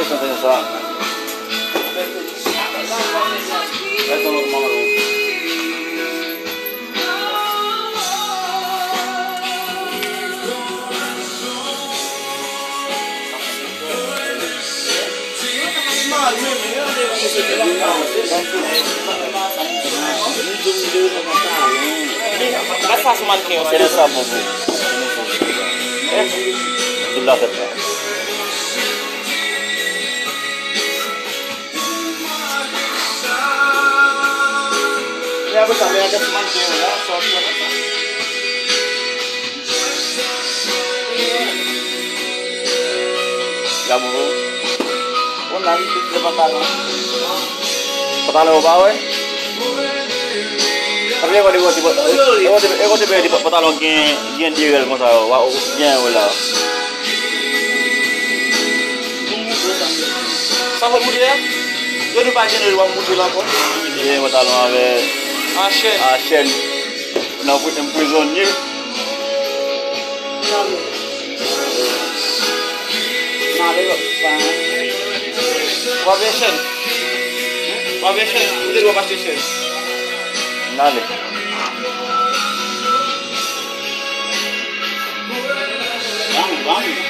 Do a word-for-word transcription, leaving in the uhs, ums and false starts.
Chante sa. Mete yon lòt manman. Mwen sa sou mannequin yo. Se de sa, bobo. Tout la fèt la. Men apre sa, men antre sou mannequin yo la, sa w ap fè la. Gabo. Bon, nan li tout se pantalon. Pantalon ou pa wè? Sa vle di, e kote, e kote, e kote, pantalon gen, gen de rèl konsa, wa, gen yo la. Sa fòk moutre a? Yo di pa gen rèl, w ap moutre l ankò. Gen pantalon avè a chèn. A chèn. Nan pri-, m prizonye. W ap jwenn chèn. W ap jwenn chèn. Ou te dwe ap achte chèn. N ale. Ban m, ban m.